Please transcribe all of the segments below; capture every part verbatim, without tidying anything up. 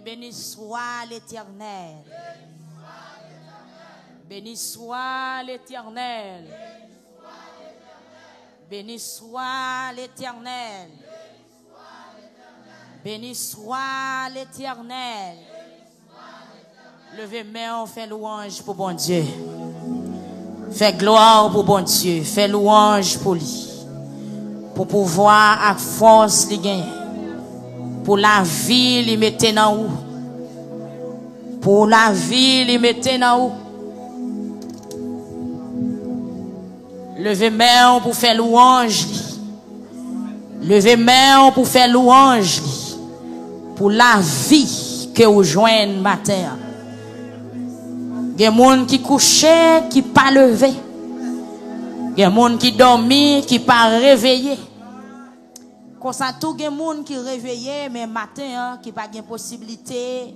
Béni soit l'Éternel. Béni soit l'Éternel. Béni soit l'Éternel. Béni soit l'Éternel. Leve men w, fè lwanj pou Bondye. Fè glwa pou Bondye, fè lwanj pou li. Pou pouvwa ak fòs li genyen. Pou lavi li mete nan ou. Pou lavi li mete nan ou. Leve men w pou fè lwanj li. Leve men w pou fè lwanj li. Pou lavi ke w jwenn maten an. Gen moun ki kouche, ki pa leve. Gen moun ki dòmi, ki pa reveye. Konsa tou gen moun ki reveye, men maten an, ki pa gen posiblite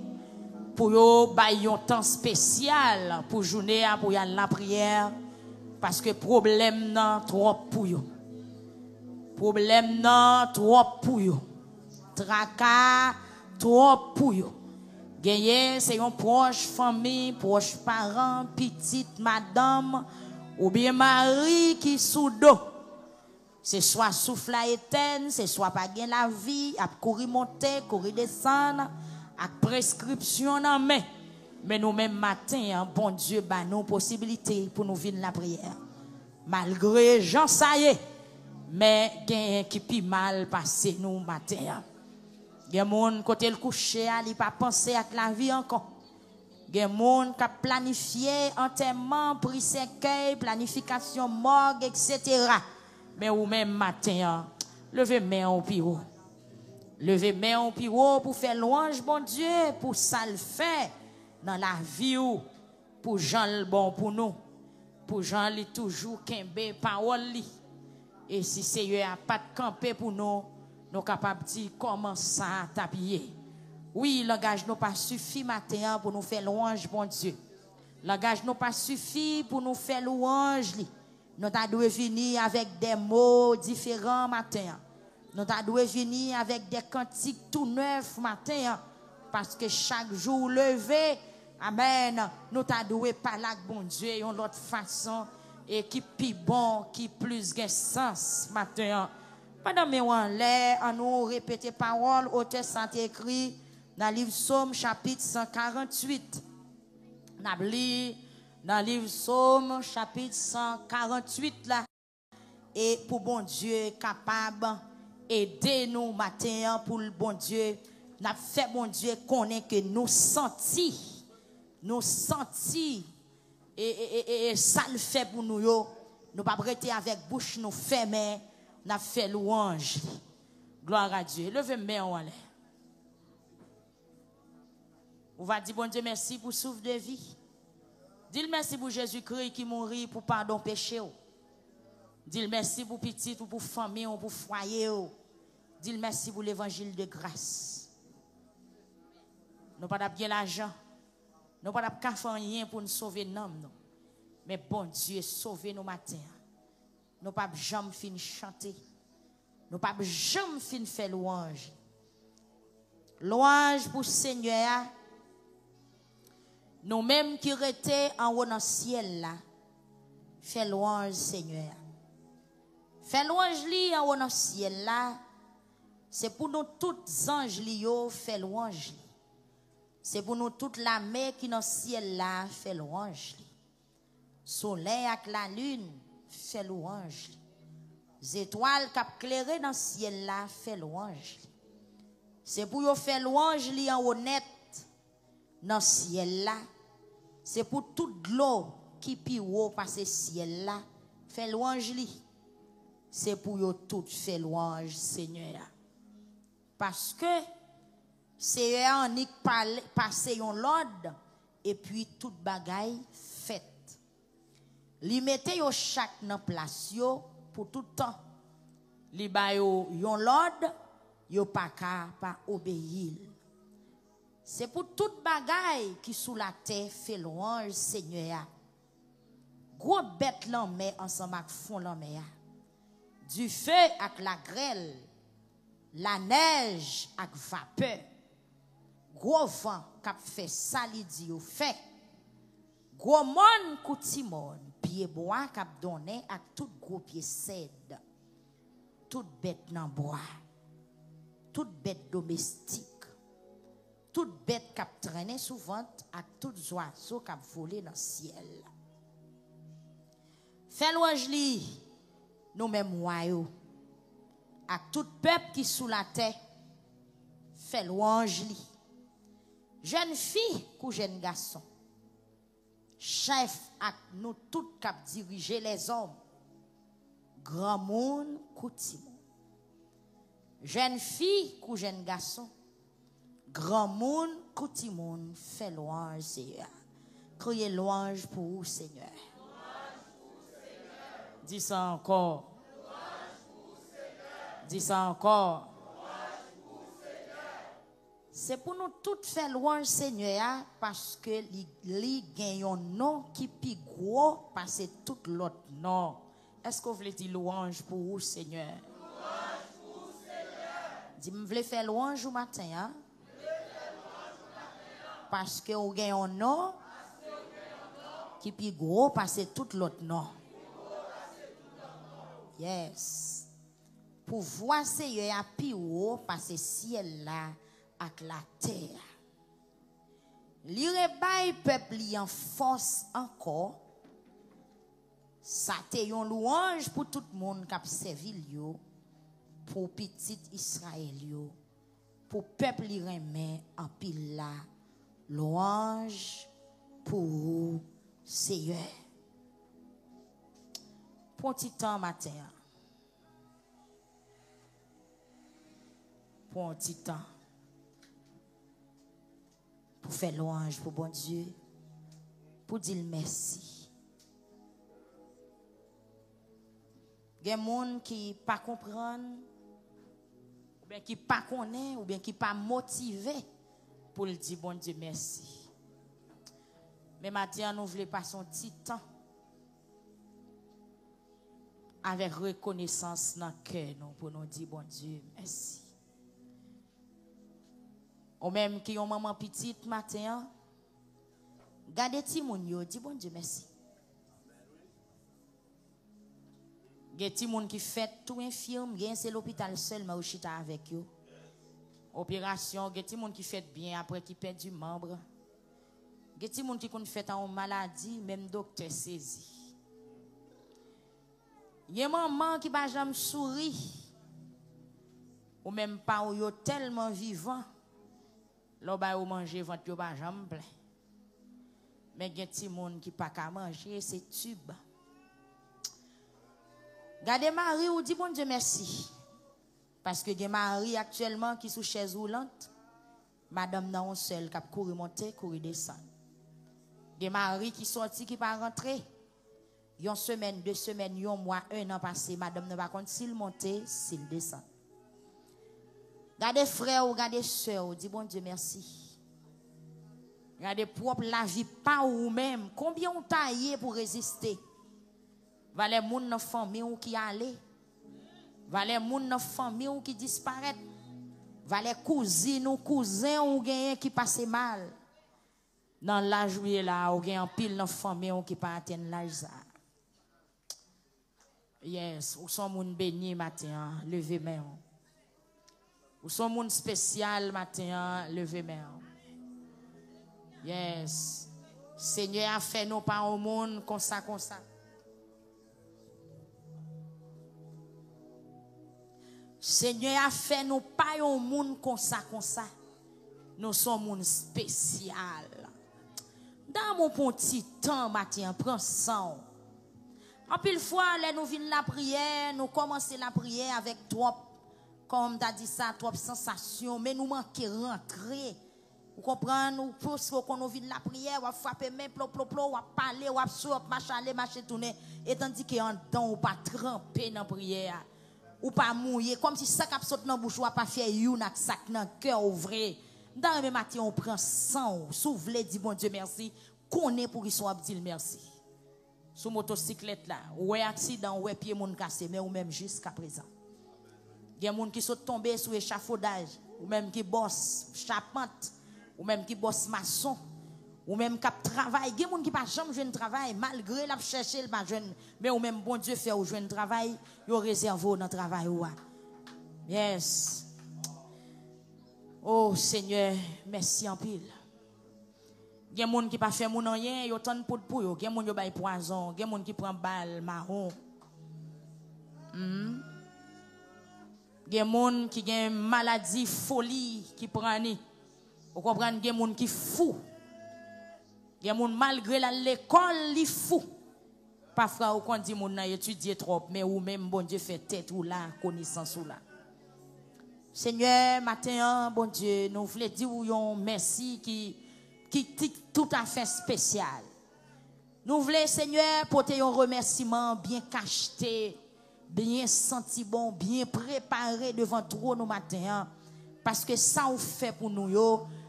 pou yo bay yon tan espesyal pou jounen an, pou y al lapriyè, paske pwoblèm nan twòp pou yo. Pwoblèm nan twòp pou yo. Traka twòp pou yo. Genyen se yon pwòch fanmi, pwòch paran, pitit, madanm, oubyen mari ki sou do. Se swa souf la etèn, se swa pa gen lavi, ap kouri monte, kouri desann, ak preskripsyon nan men. Men nou menm maten an, Bondye ba nou posiblite pou nou vin lapriyè. Malgre jan sa ye, men genyen ki pi mal pase nou maten an. Gen moun kote l kouche a, li pa panse ak lavi ankò. Gen moun k ap planifye antèman, pri sèkèy, planifikasyon mòg, etsetera. Men ou menm maten an, leve men w pi wo. Leve men w pi wo pou fè lwanj Bondye pou sa l fè nan lavi w, pou jan l bon pou nou, pou jan li toujou kenbe pawòl li. E si Seyè a pa t kanpe pou nou, nou kapab di kòman sa t ap ye. Wi, langaj nou pa sifi maten an pou nou fè lwanj Bondye. Langaj nou pa sifi pou nou fè lwanj li. Nou ta dwe vini avèk de mo diferan maten an. Nou ta dwe vini avèk de kantik tou nèf maten an. Paske chak jou ou leve, amèn, nou ta dwe pale ak Bondye yon lòt fason e ki pi bon, ki plis gen sans maten an. Pandan men w anlè, annou repete pawòl otè sa te ekri nan liv Sòm chapit san karanntuit. N ap li nan liv Sòm chapit san karanntuit la. E pou Bondye kapab ede nou maten an, pou l, Bondye, n ap fè Bondye konnen ke nou santi, nou santi e, e, e, e, e sa l fè pou nou yo. Nou p ap rete avèk bouch nou fèmen, n ap fè lwanj li. Glwa a Dye. Leve men w anlè. Ou va di Bondye mèsi pou souf de vi. Di l mèsi pou Jezikri ki mouri pou padon peche w. Di l mèsi pou pitit ou, pou fanmi w, pou fwaye w. Di l mèsi pou levanjil de gras. Nou pa t ap gen lajan. Nou pa t ap ka fè anyen pou n sove nanm nou. Men Bondye sove nou maten an. Nou p ap janm fin chante. Nou p ap janm fin fè lwanj. Lwanj pou Senyè a. Nou menm ki rete anwo nan syèl la, fè lwanj Senyè a. Fè lwanj li anwo nan syèl la. Se pou nou tout zanj li yo fè lwanj li. Se pou nou tout lame ki nan syèl la fè lwanj li. Solèy ak lalin fè lwanj li. Zetwal k ap klere nan syèl la fè lwanj li. Se pou yo fè lwanj li anwo nèt nan syèl la. Se pou tout dlo ki pi wo pase syèl la fè lwanj li. Se pou yo tout fè lwanj Senyè a. Paske Seyè a annik pale, pase yon lòd, epi tout bagay fèt. Li mete yo chak nan plas yo pou tout tan. Li ba yo yon lòd, yo pa ka pa obeyi l. Se pou tout bagay ki sou latè fè lwanj Senyè a. Gwo bèt lanmè ansanm ak fon lanmè a. Dife ak lagrèl, lanèj ak vapè. gwo van k ap fè sa li di yo fè, gwo mòn kou ti mòn, pye bwa k ap donnen ak tout gwo pye sèd, tout bèt nan bwa, tout bèt domestik, tout bèt k ap trennen sou vant ak tout zwazo k ap vole nan syèl. Fè lwanj li, nou menm wa yo, ak tout pèp ki sou latè, fè lwanj li. Jèn fi kou jèn gason, chèf ak nou tout k ap dirije lèzòm, granmoun kou timoun. Jèn fi kou jèn gason, granmoun kou timoun, fè lwanj Seyè a. Kriye lwanj pou ou, Senyè. Di sa ankò. Di sa ankò. Se pou nou tout fè lwanj Senyè a, paske li, li gen yon non ki pi gwo pase tout lòt non. Èske w vle di lwanj pou ou, Senyè? Di, "M vle fè lwanj ou maten an, paske ou gen yon non ki pi gwo pase tout lòt non." Yes. Pouvwa Seyè a pi wo pase syèl la ak latè a. Li rebay pèp li an fòs ankò. Sa te yon lwanj pou tout moun k ap sèvi l yo, pou pitit Izrayèl yo, pou pèp li renmen anpil la. Lwanj pou ou, Seyè. Pran ti tan maten an. Pran yon ti tan pou fè lwanj pou Bondye, pou di l mèsi. Gen moun ki pa konprann, oubyen ki pa konnen, oubyen ki pa motive pou l di Bondye mèsi. Men maten an, nou vle pase yon ti tan avèk rekonesans nan kè nou pou nou di Bondye mèsi. Ou menm ki yon manman pitit maten an, gade timoun yo, di Bondye mèsi. Gen timoun ki fèt tou enfim, gen se lopital sèlman yo chita avèk yo. Operasyon, gen timoun ki fèt byen apre ki pèdi manb. Gen timoun ki konn fèt a yon maladi, menm doktè sezi. Gen manman ki pa janm souri. Ou menm pa w yo tèlman vivan. Lè w ba yo manje, vant yo pa janm plen. Men gen timoun ki pa ka manje, se tib. Gade mari w, di Bondye mèsi. Paske gen mari aktyèlman ki sou chèz woulant, madanm nan yon sèl k ap kouri monte, kouri desann. Gen mari ki sòti, ki pa rantre. Yon semèn, de semèn, yon mwa, en an pase, madanm nan pa konn si l monte, si l desann. Gade frè w, gade sè w, di Bondye mèsi. Gade pwòp lavi pa w ou menm. Konbyen w ta ye pou reziste? Valè moun nan fanmi w ki ale. Valè moun nan fanmi w ki disparèt. Valè kouzin ou, kouzen w genyen ki pase mal. Nan laj ou ye la a, ou gen anpil nan fanmi w ki pa atenn laj sa a. Yes, ou se yon moun beni maten an, leve men w. Ou se yon moun espesyal maten an, leve men w. Yes. Senyè a fè nou pa yon moun konsa, konsa. Senyè a fè nou pa yon moun konsa, konsa. Nou se yon moun espesyal. Damou pou yon ti tan maten an, pran san w. Anpil fwa, lè nou vin lapriyè, nou kòmanse lapriyè avèk twòp, kòman m ta di sa, twòp sansasyon, men nou manke rantre. Ou konprann, ou plis ou konn ou vin lapriyè, w ap frape men plo, plo, plo, w ap pale, w ap swe, w ap mache ale, mache tounen. E tandike anndan w pa tranpe nan priyè a. Ou pa mouye, kòmsi sa k ap sot nan bouch ou a pa fè youn ak sa k nan kè w vre. M ta renmen maten an w pran san w, si w vle di Bondye mèsi, konnen poukisa w ap di l mèsi. Sou motosiklèt la, ou wè aksidan, ou wè pye moun kase, men ou menm jiskaprezan. Gen moun ki sot tonbe sou echafodaj, ou menm ki bòs, chapant, Ou menm ki bòs mason, ou menm k ap travay, gen moun ki pa janm jwenn travay, malgre l ap chèche, l pa jwenn, men ou menm Bondye fè ou jwenn travay, yo rezève w nan travay ou a. Yes. Oh Senyè, mèsi anpil. Gen moun ki pa fè moun anyen, yo tann poud pou yo. Gen moun yo bay pwazon, gen moun ki pran bal mawon. Hmm. Gen moun ki gen maladi foli ki pran li. Ou konprann, gen moun ki fou. Gen moun malgre l al lekòl, li fou. Pafwa ou konn di moun nan etidye twòp, men ou menm Bondye fè tèt ou la, konesans ou la. Senyè, maten an, Bondye, nou vle di w yon mèsi ki, ki ti toutafè espesyal. Nou vle, Senyè, pote yon remèsiman byen kachte, byen santi bon, byen prepare devan twòn ou maten an. Paske sa ou fè pou nou yo,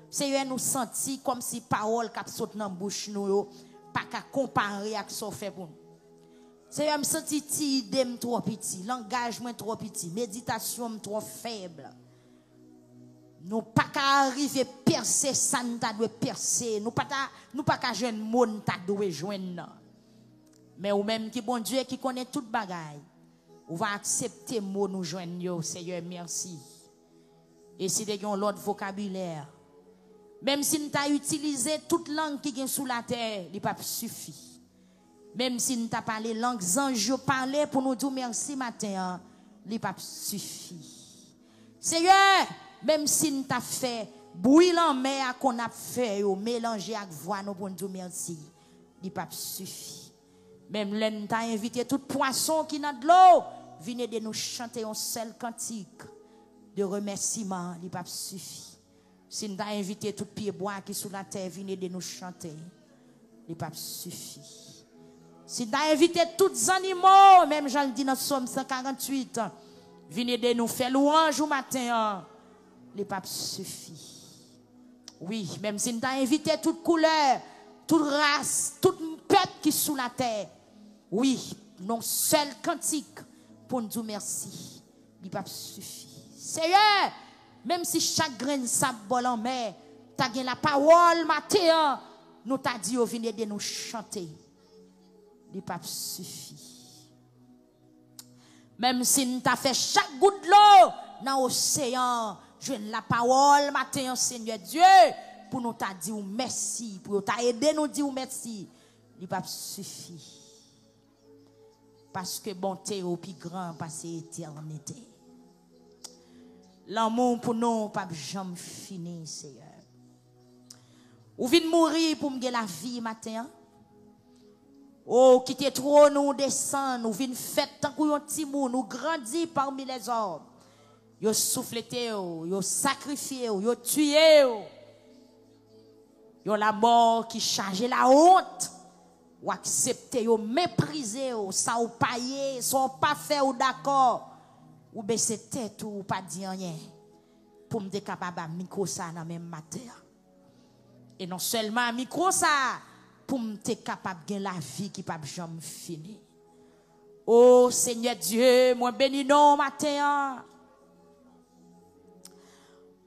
Senyè, nou santi kòmsi pawòl k ap sot nan bouch nou yo pa ka konpare ak sa ou fè pou nou. Senyè, m santi ti ide m twò piti, langaj mwen twò piti, meditasyon m twò fèb. Nou pa ka rive pèse sa n ta dwe pèse. Nou pa ta, nou pa ka jwenn mo n ta dwe jwenn nan. Men ou menm ki Bondye ki konnen tout bagay, ou va aksepte mo nou jwenn yo, Senyè, mèsi. E si te gen yon lòt vokabilè, menm si n ta itilize tout lang ki gen sou latè, li p ap sifi. Menm si n ta pale lang zanj yo pale pou nou di w mèsi maten an, li p ap sifi. Senyè, menm si n ta fè bwi lanmè a konn ap fè yo melanje ak vwa nou pou n di w mèsi, li p ap sifi. Menm lè n ta envite tout pwason ki nan dlo vin ede nou chante yon sèl kantik de remèsiman, li p ap sifi. Si n ta envite tout pyebwa ki sou latè vin ede nou chante, li p ap sifi. Si n ta envite tout zannimo, menm jan l di nan Sòm san karanntuit, vin ede nou fè lwanj ou maten an, li p ap sifi. Wi, menm si n ta envite tout koulè, tout ras, tout pèp ki sou latè, wi, nan yon sèl kantik pou n di w mèsi, li p ap sifi. Senyè, menm si chak grenn sab bò lanmè ta gen lapawòl maten an, nou ta di yo vin ede nou chante, li p ap sifi. Menm si n ta fè chak gout dlo nan oseyan an jwenn lapawòl maten an, Senyè Dye, pou nou ta di w mèsi, pou yo ta ede nou di w mèsi, li p ap sifi. Paske bonte ou pi gran pase etènite. Lanmou pou nou p ap janm fini, Senyè. Ou vin mouri pou m gen lavi maten an. O, ou kite twòn ou desann, ou vin fèt tankou yon timoun, ou grandi pami lèzòm. Yo souflete w, yo sakrifye w, yo tiye w. Yon lamò ki chaje lawont. Ou aksepte yo meprize w, sa w pa ye, sa w pa fè, ou dakò. Ou bese tèt ou, ou pa di anyen. Pou m te kapab ba mikwo sa nan men m maten an. E non sèlman mikwo sa, pou m te kapab gen lavi ki p ap janm fini. O Senyè Dye, mwen beni non w maten an.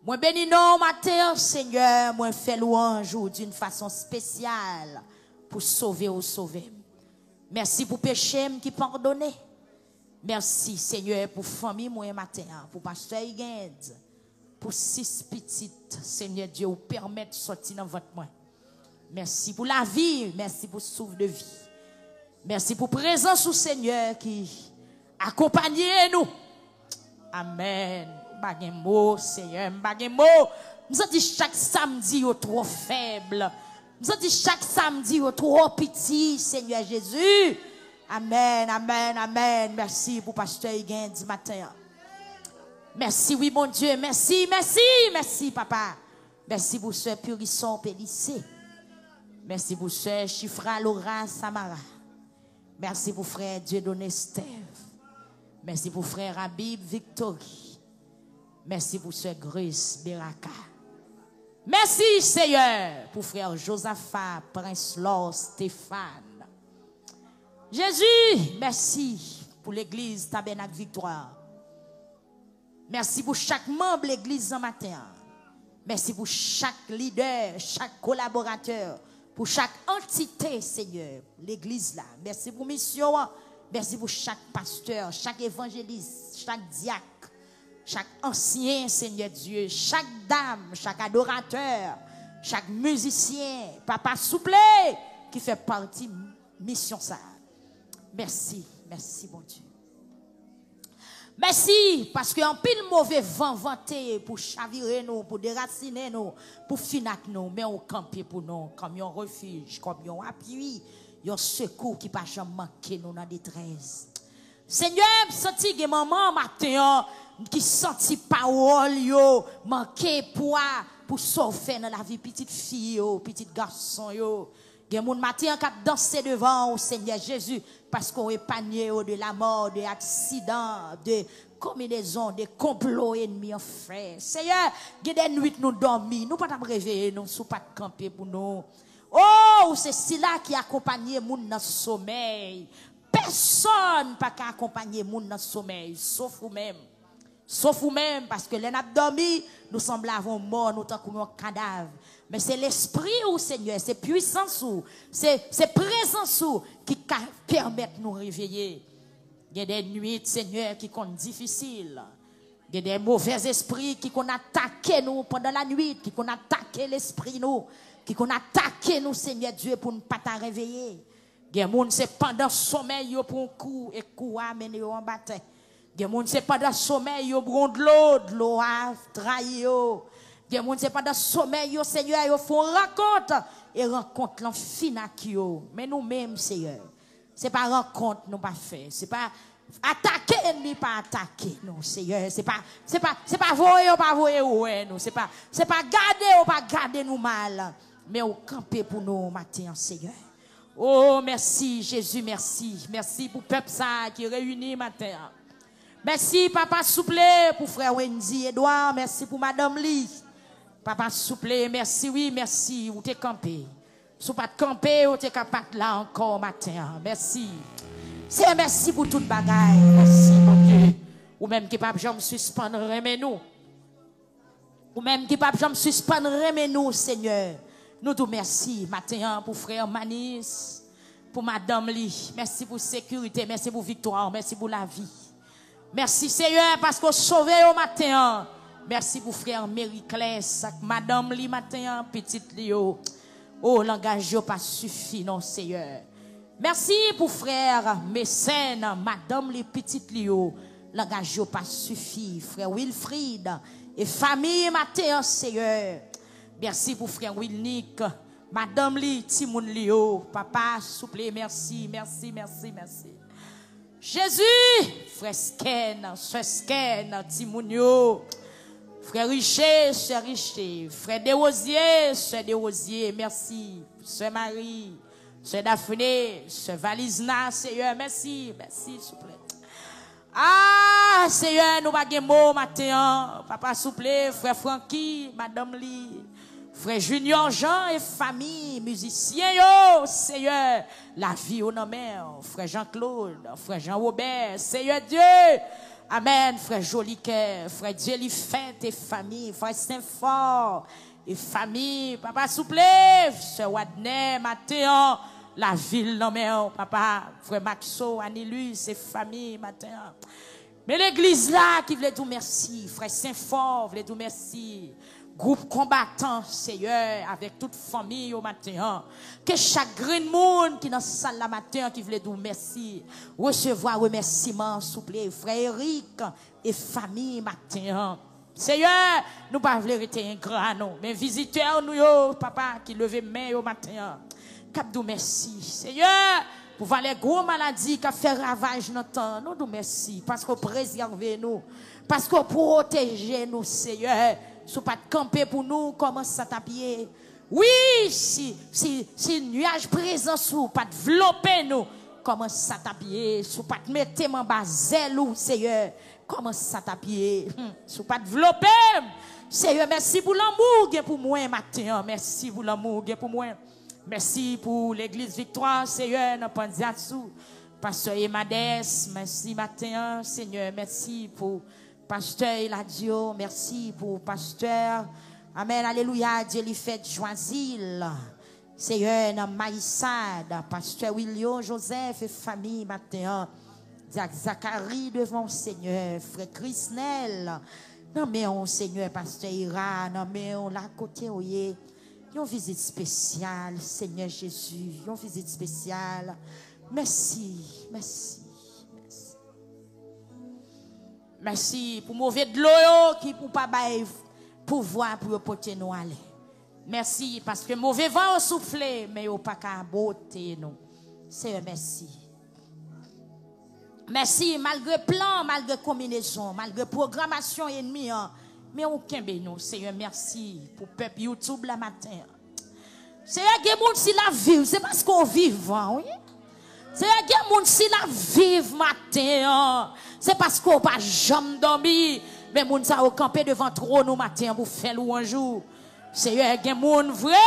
Mwen beni non w maten an, Senyè, mwen fè lwanj ou d'une façon spéciale pou sove ou sove m. Mèsi pou peche m ki padone. Mèsi, Senyè, pou fanmi mwen maten an, pou pastè Higgins, pou sis pitit, Senyè Dye, ou pèmèt sòti nan vant mwen. Mèsi pou lavi, mèsi pou souf de vi. Mèsi pou prezans ou, Senyè, ki akonpanye nou. Amèn. M pa gen mo, Senyè, m pa gen mo. M santi chak sa m di yo twò fèb. M santi chak sa m di yo twò piti, Senyè Jezi. Amèn, amèn, amèn. Mèsi pou pastè Higgins maten an. Mèsi, wi, Bondye. Mèsi, mèsi, mèsi, papa. Mèsi pou sè Purison Pelisse. Mèsi pou sè Chifra Laura Samara. Mèsi pou frè Dieudonné Steve. Mèsi pou frè Habib Victory. Mèsi pou sè Grace Beraka. Mèsi, Seyè, pou frè Josaphat Prince Lor Stéphane. Jezi, mèsi pou legliz Tabènak Viktwa. Mèsi pou chak manm legliz nan maten an. Mèsi pou chak lidè, chak kolaboratè, pou chak antite, Senyè, legliz la. Mèsi pou misyon an. Mèsi pou chak pastè, chak evanjelis, chak dyak, chak ansyen, Senyè Dye, chak dam, chak adoratè, chak mizisyen, papa souple, ki fè pati misyon sa a. Mèsi, mèsi, Bondye. Mèsi, paske anpil move van vante pou chavire nou, pou derasinen nou, pou fin ak nou, men ou kanpe pou nou kòm yon refij, kòm yon apui, yon sekou ki pa janm manke nou nan detrès. Senyè, m santi gen manman maten an ki santi pawòl yo manke pwa pou sa w fè nan lavi pitit fi yo, pitit gason yo. Gen moun maten an k ap danse devan w, Senyè Jezi, paske w epanye yo de lamò, de aksidan, de konbinezon, de konplo ènmi an fè. Seyè, gen de nwit nou dòmi, nou pa t ap reveye nou si w pa t kanpe pou nou. O, ou se sila ki akonpanye moun nan somèy. Pèsonn pa ka akonpanye moun nan somèy, sof ou menm. Sof ou menm, paske lè n ap dòmi, nou sanble avè yon mò, nou tankou yon kadav. Men se lespri ou, Senyè, se pwisans ou, se, se prezans ou ki ka pèmèt nou reveye. Gen de nwit, Senyè, ki konn difisil. Gen de movèzespri ki konn atake nou pandan lanwit, ki konn atake lespri nou, ki konn atake nou, Senyè Dye, pou n pa ta reveye. Gen moun se pandan somèy yo pran kou e kou a mennen yo anba tè. Gen moun se pandan somèy yo bwon dlo, dlo a trayi yo. Gen moun se pandan somèy yo, Senyè, yo fè yon rankont e rankont lan fin ak yo. Men nou menm, Seyè, se pa rankont nou pa fè. Se pa atake ènmi pa atake nou, Seyè. Se pa, se pa, se pa voye yo pa voye wè nou. Se pa, se pa gade yo pa gade nou mal. Men ou kanpe pou nou maten an, Seyè. O, mèsi, Jezi, mèsi. Mèsi pou pèp sa a ki reyini maten an. Mèsi, papa, souple, pou frè Wendy Edouard. Mèsi pou madanm li. Papa, souple, mèsi, wi, mèsi. Ou te kanpe. Si w pa t kanpe, ou te ka pa t la ankò maten an. Mèsi. Seyè, mèsi pou tout bagay. Mèsi, Bondye. Ou menm ki p ap janm sispann renmen nou. Ou menm ki p ap janm sispann renmen nou, Senyè. Nou di w mèsi maten an pou frè Manis, pou madanm li. Mèsi pou sekirite, mèsi pou viktwa, mèsi pou lavi. Mèsi, Senyè, paske w sove yo maten an. Mèsi pou frè Merikles ak madanm li maten an, pitit li yo. O, langaj yo pa sifi non, Seyè. Mèsi pou frè Mesèn, madanm li, pitit li yo. Langaj yo pa sifi. Frè Wilfrid e fanmi maten an, Seyè. Mèsi pou frè Wilnik, madanm li, timoun li yo. Papa, souple, mèsi, mèsi, mèsi, mèsi. Jezi, frè Skèn, sè Skèn, timoun yo. Frè Riche, sè Riche, frè Dewozye, sè Dewozye, mèsi. Sè Mari, sè Dafne, sè Valizna, Seyè, mèsi, mèsi, souple. Ah, Seyè, nou pa gen mo maten an. Papa, souple, frè Franky, madanm li, frè Junior Jean e fanmi, mizisyen yo, Seyè, lavi yo nan men w. Frè Jean Claude, frè Jean Robert, Seyè Dye, amèn, frè Jolikè, frè Dyelifèt e fanmi, frè Senfò e fanmi, papa, souple, sè Wadnè, maten an, lavi l nan men w, papa, frè Maxo, Anilus e fanmi, maten an. Men legliz la ki vle di w mèsi, frè Senfò vle di w mèsi, gwoup konbatan, Seyè, avèk tout fanmi yo maten an. Ke chak grenn moun ki nan sal la maten an ki vle di w mèsi, resevwa remèsiman, souple, frè Erik e fanmi maten an. Seyè, nou pa vle rete engra non, men vizitè nou yo, papa, ki leve men yo maten an, k ap di w mèsi, Seyè, pou valè gwo maladi k ap fè ravaj nan tan an. Nou di w mèsi paske w prezève nou, paske w pwoteje nou, Seyè. Si w pa t kanpe pou nou, kòman sa t ap ye? Wi, si, si, si nyaj prezans ou pa t vlope nou, kòman sa t ap ye? Si w pa t mete m anba zèl ou, Seyè, kòman sa t ap ye? Hmm, si w pa t vlope m, Seyè, mèsi pou lanmou w gen pou mwen maten an. Mèsi pou lanmou w gen pou mwen. Mèsi pou legliz Viktwa, Seyè, nan Pandyasou. Pastè Emades, mèsi maten an, Seyè, mèsi pou pastè Eladio, mèsi pou pastè Amèn, alelouya, Dye li fèt Jwazil. Seyè, nan Mayisad, pastè Wilio Joseph e fanmi maten an, Dyak Zakari devan w, Senyè, frè Krisnèl, nan men w, Senyè, pastè Ira, nan men w, la kote w ye, yon vizit espesyal, Senyè Jezi, yon vizit espesyal. Mèsi, mèsi, mèsi. Mèsi pou move dlo yo ki pou pa bay pouvwa pou yo pote nou ale. Mèsi paske move van yo soufle, men yo pa ka bwote nou. Seyè, mèsi. Mèsi, malgre plan, malgre konbinezon, malgre pwogramasyon ènmi an, men ou kenbe nou. Seyè, mèsi pou pèp YouTube la maten an. Seyè, gen moun si l ap viv, se paske w vivan, wi. Seyè, gen moun si l ap viv maten an, se paske w pa janm dòmi. Men moun sa yo kanpe devan twòn ou maten an pou fè lwanj ou. Seyè, gen moun vre,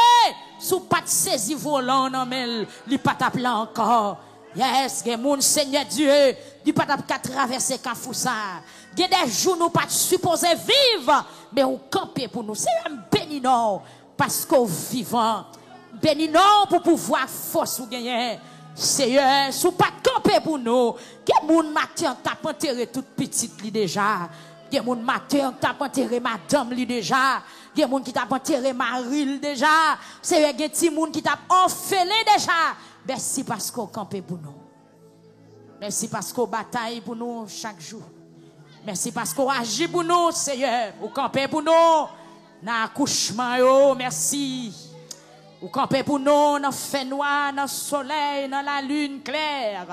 si w pa t sezi volan w nan men l, li pa t ap la ankò. Yes, gen moun, Senyè Dye, li pa t ap ka travèse kafou sa a. Gen de jou nou pa t sipoze viv, men ou kanpe pou nou. Seyè, m beni non w, paske w vivan. M beni non w pou pouvwa ak fòs ou genyen. Seyè, si w pa t kanpe pou nou, gen moun maten an t ap antere tout pitit li deja. Gen moun maten an t ap antere madanm li deja. Gen moun ki t ap antere mari l deja. Seyè, gen timoun ki t ap òfelen deja. Mèsi paske w kanpe pou nou. Mèsi paske w batay pou nou chak jou. Mèsi paske w aji pou nou, Seyè. Ou kanpe pou nou nan akouchman yo. Mèsi. Ou kanpe pou nou nan fènwa, nan solèy, nan lalin klè.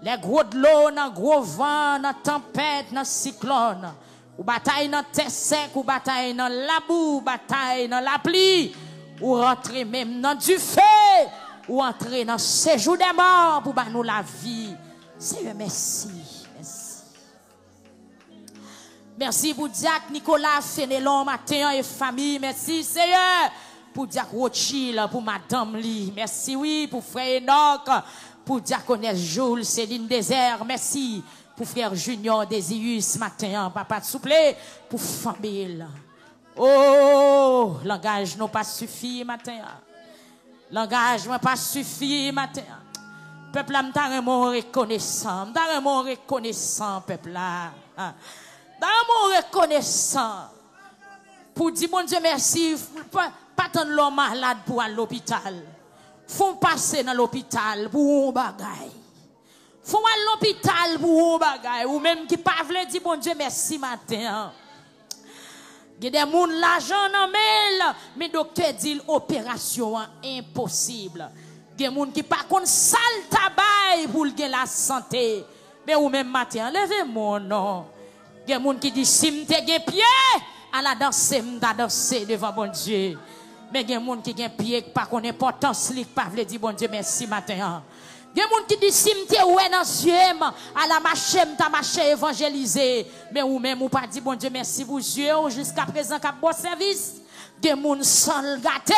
Lè gwo dlo, nan gwo van, nan tanpèt, nan siklòn. Ou batay nan tè sèk, ou batay nan labou, ou batay nan lapli. Ou rantre menm nan dife. Ou antre nan sejou dè mò pou ba nou lavi. Seyè, mèsi. Mèsi. Mèsi pou dyak Nicolas Fenelon maten an e fanmi. Mèsi, Seyè, pou dyak Rothchild, pou madanm li. Mèsi, wi, pou frè Enòk, pou dyakonès Jules, Céline Désert. Mèsi pou frè Junior Désius maten an, papa, souple, pou fanmi l. Oh, langaj nou pa sifi maten an. Langaj mwen pa sifi maten an. Pèp la, m ta renmen w rekonesan. M ta renmen w rekonesan, pèp la. M ta renmen w rekonesan. Pou di Bondye mèsi, pa, pa tann lè w malad pou w al lopital. Fò w pase nan lopital pou w wè yon bagay. Fò w al lopital pou w wè yon bagay. Ou menm ki pa vle di Bondye mèsi maten an. Gen de moun lajan nan men l, men doktè di l operasyon an enposib. Gen moun ki pa konn sa l ta bay pou l gen lasante. Men ou menm maten an, leve men w non. Gen moun ki di, "Si m te gen pye, ala danse m ta danse devan Bondye." Men gen moun ki gen pye, ki pa konn enpòtans li, ki pa vle di Bondye mèsi maten an. Gen moun ki di, "Si m te wè nan zye m, ala mache m ta mache evanjelize." Men ou menm, ou pa di Bondye mèsi pou zye w jiskaprezan k ap ba w sèvis. Gen moun san l gate,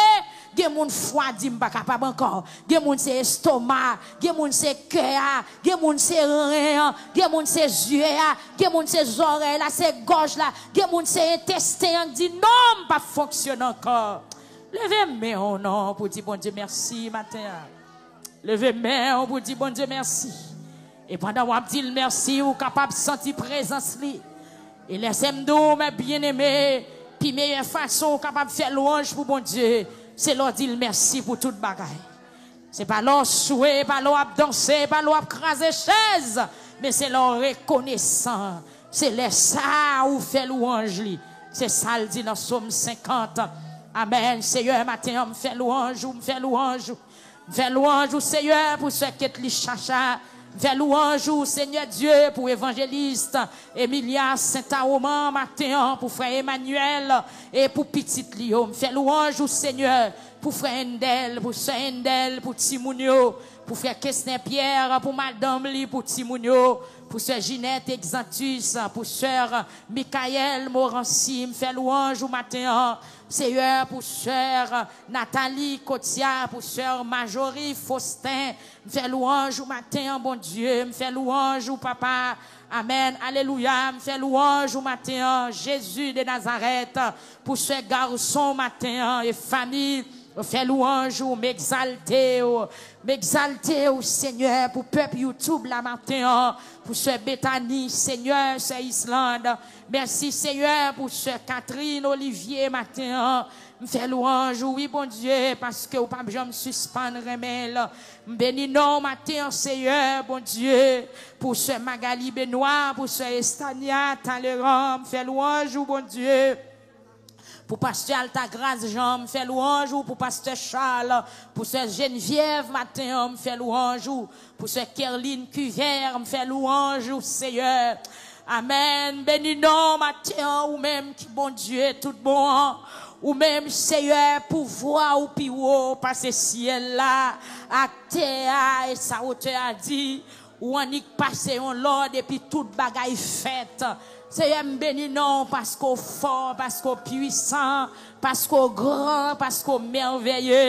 gen moun fwa di, "M pa kapab ankò." Gen moun se estoma, gen moun se kè a, gen moun se ren an, gen moun se zye a, gen moun se zòrèy la, se gòj la, gen moun se entesten an k di, "Non, m p ap fonksyone ankò." Leve men w non pou di Bondye mèsi maten an. Leve men w pou di Bondye mèsi. E pandan w ap di l mèsi, ou kapab santi prezans li. E lèse m di w, mè byeneme, pi meyè fason ou kapab fè lwanj pou Bondye, se lè w di l mèsi pou tout bagay. Se pa lè w swe, pa lè w ap danse, pa lè w ap kraze chèz, men se lè w rekonesan. Se lè sa a ou fè lwanj li. Se sa l di nan Sòm senkant. Amèn. Seyè, maten an, m fè lwanj ou, m fè lwanj ou. M fè lwanj ou, Seyè, pou sè Ketly Chacha. M fè lwanj ou, Senyè Dye, pou evanjelis Emilia Sentawoman maten an, pou frè Emmanuel e pou pitit li yo. M fè lwanj ou, Senyè, pou frè Endèl, pou sè Endèl, pou timoun yo. Pou frè Kesner Pierre, pou madanm li, pou timoun yo, pou sè Ginette Exantus, pou sè Michael Morancy, m fè lwanj ou maten an, Seyè, pou sè Nathalie Cotia, pou sè Marjorie Faustin, m fè lwanj ou maten an, Bondye, m fè lwanj ou, Papa. Amèn, alelouya, m fè lwanj ou maten an, Jezi de Nazarèt, pou sè gason maten an e fanmi. Mwen fè lwanj ou, m egzalte w. M egzalte w, Senyè, pou pèp YouTube la maten an, pou sè Bethany, Senyè, sè Islande. Mèsi, Senyè, pou sè Catherine Olivier maten an. M fè lwanj ou, wi, Bondye, paske w p ap janm sispann renmen l. M beni non w maten an, Senyè, Bondye, pou sè Magali Benoit, pou sè Estania Talleyrand. M fè lwanj ou, Bondye. Pou pastè Altagras Jean, m fè lwanj ou, pou pastè Charles, pou sè Geneviève maten an, m fè lwanj ou, pou sè Kerline Cuvert, m fè lwanj ou, Seyè. Amèn. Beni non w maten an, ou menm ki Bondye tout bon an, ou menm, Seyè, pouvwa ou pi wo pase syèl la ak tè a, e sa otè a di. Ou annik pase yon lòd epi tout bagay fèt. Seyè, m beni non w paske w fò, paske w pwisan, paske w gran, paske w mèvèye.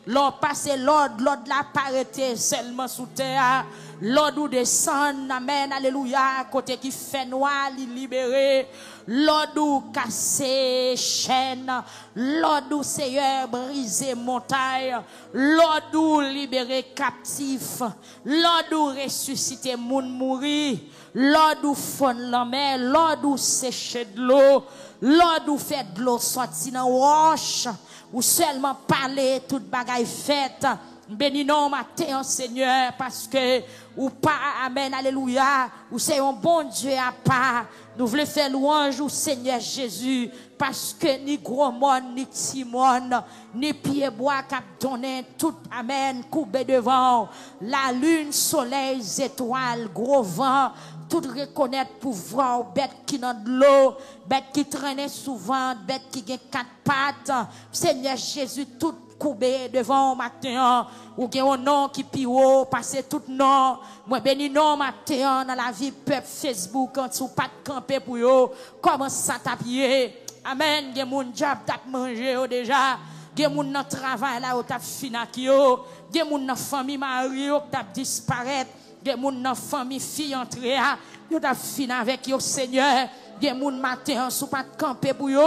Lè w pase lòd, lòd la pa rete sèlman sou tè a. Lòd ou desann, amèn, alelouya, kote ki fènwa, li libere. Lòd ou kase chèn, lòd ou, Seyè, brize montay, lòd ou libere kaptif. Lòd ou resisite moun mouri, lòd ou fonn lanmè, lòd ou seche dlo, lòd ou fè dlo sòti nan wòch, ou sèlman pale, tout bagay fèt. M beni non w maten an, Senyè, paske ou pa, amèn, alelouya, ou se yon Bondye apa. Nou vle fè lwanj ou, Senyè Jezi, paske ni gwo mòn, ni ti mòn, ni pyebwa k ap donnen, tout, amèn, koube devan w. Lalin, solèy, zetwal, gwo van, tout rekonèt pouvwa w, bèt ki nan dlo, bèt ki trennen sou vant, bèt ki gen kat pat. Senyè Jezi, tout koube devan w maten an. Ou gen yon non ki pi wo pase tout non. Mwen beni non w maten an nan lavi pèp Facebook an, si w pa t kanpe pou yo, kòman sa t ap ye? Amèn. Gen moun dyab t ap manje yo deja. Gen moun nan travay la, yo t ap fin ak yo. Gen moun nan fanmi mari yo k t ap disparèt. Gen moun nan fanmi fi antre a, yo t ap fin avèk yo, Senyè. Gen moun maten an, si w pa t kanpe pou yo.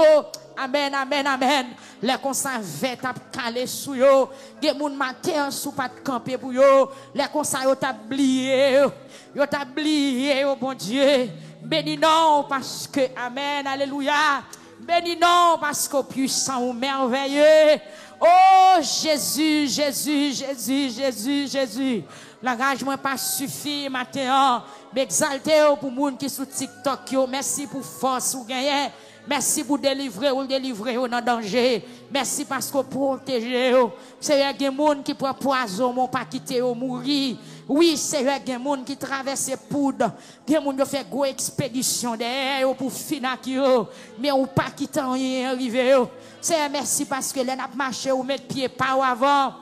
Amèn, amèn, amèn. Lè konsa, vè t ap kale sou yo. Gen moun maten an, si w pa t kanpe pou yo. Lè konsa, yo t ap bliye yo. Yo t ap bliye yo, Bondye. Beni non w, paske, amèn, alelouya. Beni non w, paske w pwisan, ou mèvèye. O Jezi, Jezi, Jezi, Jezi, Jezi. Langaj mwen pa sifi maten an. M egzalte w pou moun ki sou TikTok yo. Mèsi pou fòs ou genyen. Mèsi pou delivre ou delivre yo nan danje. Mèsi paske w pwoteje yo. Seyè, gen moun ki pran pwazon, men w pa kite yo mouri. Wi, Seyè, gen moun ki travèse poud. Gen moun yo fè gwo ekspedisyon dèyè yo pou fin ak yo. Men ou pa kite anyen rive yo. Seyè, mèsi paske lè n ap mache, ou met pye pa w avan.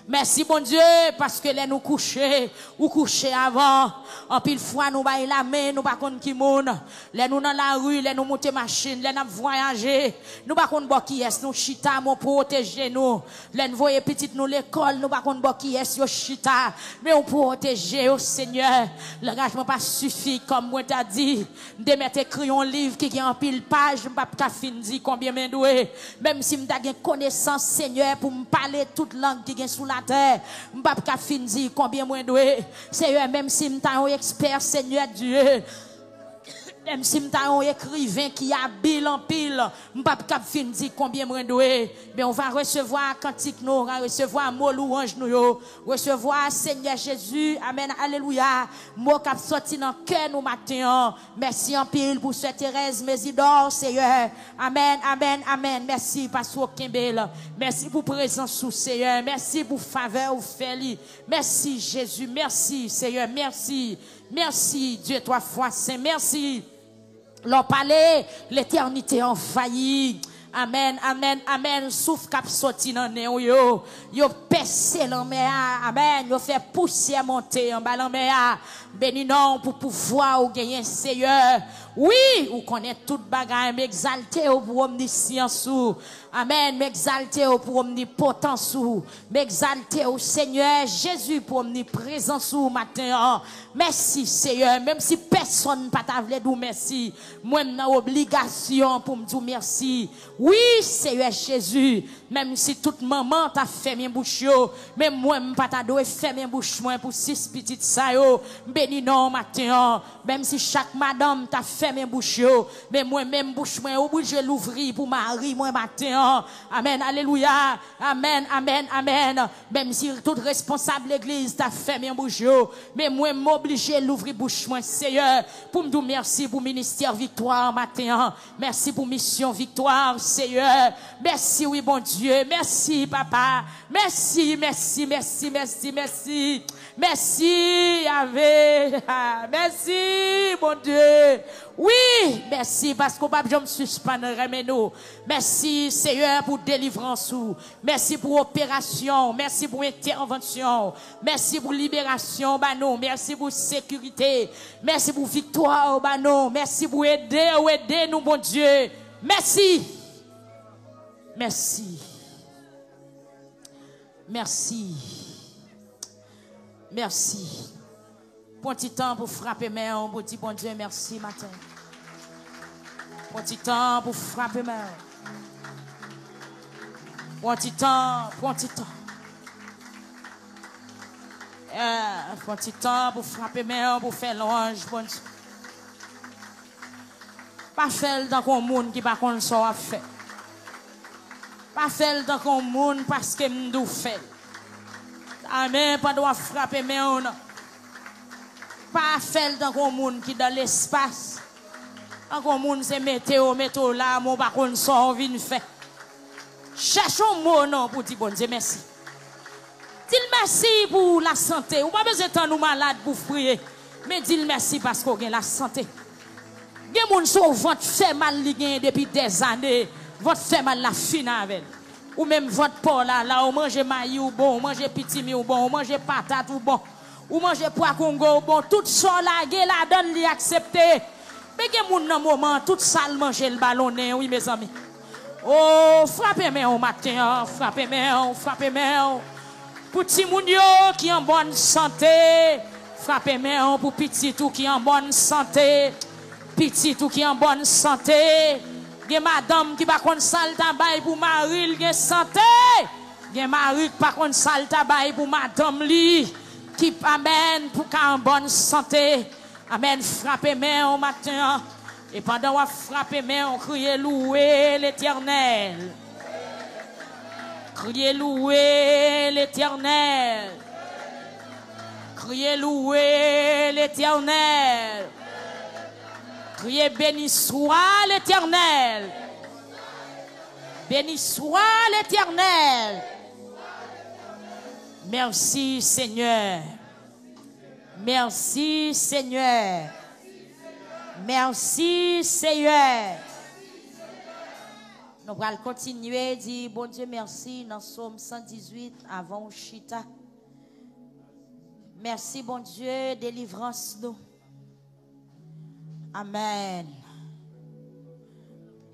Mèsi, Bondye, paske lè nou kouche, ou kouche avan. Anpil fwa, nou bay lamen, nou pa konn ki moun. Lè nou nan lari, lè nou moute machin, lè n ap vwayaje, nou pa konn bò kiyès nou chita, men w pwoteje nou. Lè n voye pitit nou lekòl, nou pa konn bò kiyès yo chita, men w pwoteje yo, Senyè. Langaj mwen pa sifi, kòm mwen ta di. M te mèt ekri yon liv ki gen anpil paj, m p ap ka fin di konbyen mwen dwe. Menm si m ta gen konesans, Senyè, pou m pale tout lang ki gen sou latè, m p ap ka fin di konbyen mwen dwe. Seyè, menm si m ta yon ekspè, Senyè Dye, menm si m ta yon ekriven ki abil anpil, m p ap kab fin di konbyen mwen dwe. Men w va resevwa kantik nou, w va resevwa mo lwanj nou yo. Resevwa, Senyè Jezi, amèn, alelouya, mo k ap sòti nan kè nou maten an. Mèsi anpil pou sè Terèz Mezidò, Seyè. Amèn, amèn, amèn. Mèsi paske w kenbe l. Mèsi pou prezans ou, Seyè. Mèsi pou favè ou fè li. Mèsi, Jezi. Mèsi, Seyè. Mèsi. Mèsi, Dye twa fwa sen. Mèsi. Lè w pale, letènite anvayi. Amèn, amèn, amèn. Souf k ap soti nan nen w yo, yo pèse lanmè a. Amèn. Yo fè pousyè monte anba lanmè a. Beni non w pou pouvwa w genyen, Seyè. Wi, ou konnen tout bagay, m egzalte w pou omnisyans ou. Amèn. M egzalte w pou omnipotans ou. M egzalte w, Senyè Jezi, pou omniprezans ou maten an. Mèsi, Seyè. Menm si pèsonn pa ta vle di w mèsi, mwen m nan obligasyon pou m di w mèsi. Wi, Seyè Jezi, menm si tout manman ta fèmen bouch yo, men mwen m pa ta dwe fèmen bouch mwen pou sis pitit sa yo. M beni non w maten an. Menm si chak madanm ta fèmen bouch yo, men mwen menm bouch mwen oblije louvri pou mari mwen maten an. Amèn, alelouya. Amèn, amèn, amèn. Menm si tout responsab legliz ta fèmen bouch yo, men mwen m oblije louvri bouch mwen, Seyè, pou m di w mèsi pou ministè Viktwa maten an. Mèsi pou misyon Viktwa, Seyè. Mèsi, wi, Bondye. Mèsi, Papa. Mèsi, mèsi, mèsi, mèsi, mèsi. Mèsi, Yave. Mèsi, Bondye. Wi, mèsi paske w p ap janm sispann renmen nou. Mèsi, Seyè, pou delivrans ou. Mèsi pou operasyon. Mèsi pou entèvansyon. Mèsi pou liberasyon w ba nou. Mèsi pou sekirite. Mèsi pou viktwa w ba nou. Mèsi pou ede w ede nou, Bondye. Mèsi. Mèsi. Mèsi. Mèsi. Pran ti tan pou frape men w, pou di Bondye mèsi maten. Pran ti tan pou frape men w. Pran ti tan, pran ti tan. Eh, pran ti tan pou frape men w, pou fè lwanj Bondye. Pa fè l tankou yon moun ki pa konn sa w ap fè. Pa fè l tankou yon moun paske m di w fè l. Amèn, pandan w ap frape men w nan. Pa fè l tankou yon moun ki dan lespas. Tankou yon moun se mete yo, mete w la, men w pa konn sa w vin fè. Chèche yon mo non pou di Bondye mèsi. Di l mèsi pou lasante. Ou pa bezwen tann ou malad pou w priye. Men di l mèsi paske w gen lasante. Gen moun se yon vant fè mal li genyen depi dèzane. Vant fè mal la fini avè l. Ou menm vant pa w la, la ou manje mayi ou bon, ou manje pitimi ou bon, ou manje patat ou bon. Ou manje pwa kongo ou bon, tout sa w lage ladan l li aksepte. Men gen moun nan moman an, tout sa l manje l balonnen wi mezanmi. O, frape men w maten an, frape men w, frape men w. Pou timoun yo ki an bòn sante, frape men w pou pitit ou ki an bòn sante. Pitit ou ki an bòn sante. Gen madanm ki pa konn sa l ta bay pou mari l gen sante. Gen mari k pa konn sa l ta bay pou madanm li. Ki, amèn, pou ka an bòn sante. Amèn. Frape men w maten an. E pandan w ap frape men w, kriye louwe Letènèl. Kriye louwe Letènèl. Kriye louwe Letènèl. Kriye beni swa Letènèl. Beni swa Letènèl. Mèsi, Senyè. Mèsi, Senyè. Mèsi, Senyè. Nou pral kontinye di Bondye mèsi nan Sòm san dizuit avan w chita. Mèsi, Bondye, delivrans nou. Amèn.